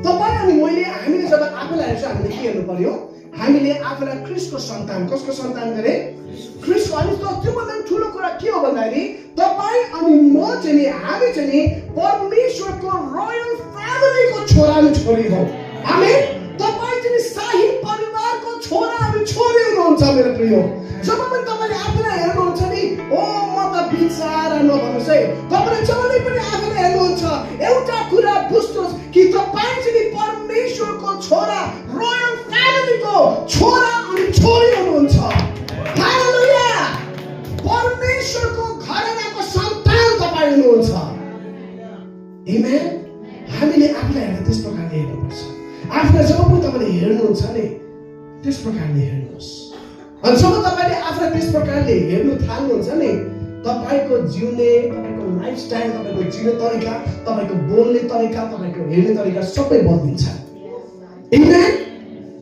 तपाईँ अनि मैले हामीले जब आफूलाई हेर्छौँ हामीले के हेर्नु पर्यो हामीले आफूलाई ख्रिस्टको सन्तान कसको सन्तान गरे ख्रिस्टको अनि त्योभन्दा ठुलो कुरा के हो भन्दाखेरि तपाईँ अनि म चाहिँ नि हामी चाहिँ नि परमेश्वरको रोयल फ्यामिलीको छोरा अनि छोरी हौ आमेन तपाईँ चाहिँ शाही परिवारको छोरा अनि छोरी हुनुहुन्छ मेरो प्रिय जब पनि तपाईँले आफूलाई हेर्नुहुन्छ नि ओ म त बिचारा नभन्नुहोस् है तपाईँले जहिले पनि आफूलाई हेर्नुहुन्छ एउटा कुरा बुझ्नुहोस् कि तपाईँ चाहिँ परमेश्वरको छोरा रोयल फ्यामिलीको छोरा अनि छोरी हुनुहुन्छ हालेलुया परमेश्वरको घरानाको सन्तान तपाईँ हुनुहुन्छ आमेन हामीले आफूलाई हेर्दा त्यस प्रकारले हेर्नुपर्छ आफूलाई जब पनि तपाईँले हेर्नुहुन्छ नि त्यस प्रकारले हेर्नुहोस् अनि जब तपाईँले आफूलाई त्यस प्रकारले हेर्नु थाल्नुहुन्छ नि तपाईँको जिउने तपाईँको लाइफस्टाइल तपाईँको जिउने तरिका तपाईँको बोल्ने तरिका तपाईँको हेर्ने तरिका सबै बदलिन्छ आमेन